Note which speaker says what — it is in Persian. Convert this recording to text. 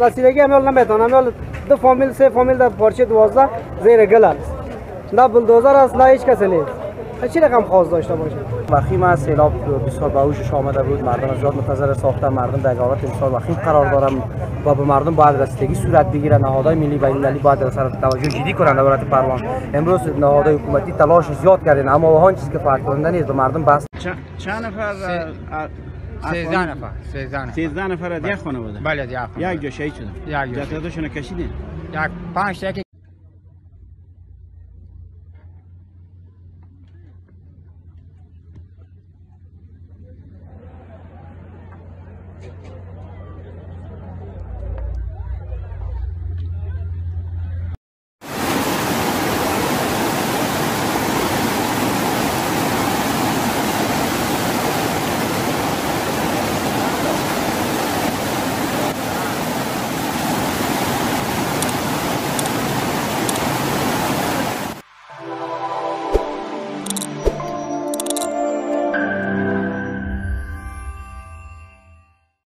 Speaker 1: رسیدگی هم نمیتونم. هم دو فامیل سه فامیل در پارچه 12 زیر گل است. نه بلدوزر است نه هیچ کسی نیست. چی رقم خواست داشته باشه؟
Speaker 2: وخیم است، سیلاب بسیار به اوجش آمده بود، مردم زیاد منتظر ساخته، مردم در حالت بسیار وخیم قرار دارن و به مردم باید رسیدگی صورت بگیره. نهادهای ملی و بین‌المللی باید در سر توجه جدی کنند در ولایت پروان. امروز نهادهای حکومتی تلاش زیاد کردن اما آن چیزی که فعال کننده نیست. به مردم بس
Speaker 3: چند نفر؟
Speaker 4: 13 نفر.
Speaker 3: 13 نفر از یک خانواده؟
Speaker 4: بله، یک خانواده.
Speaker 3: یک جا شهید شدن.
Speaker 4: یک جا.
Speaker 3: جسدشون کشیدین؟
Speaker 4: یک 5 تا.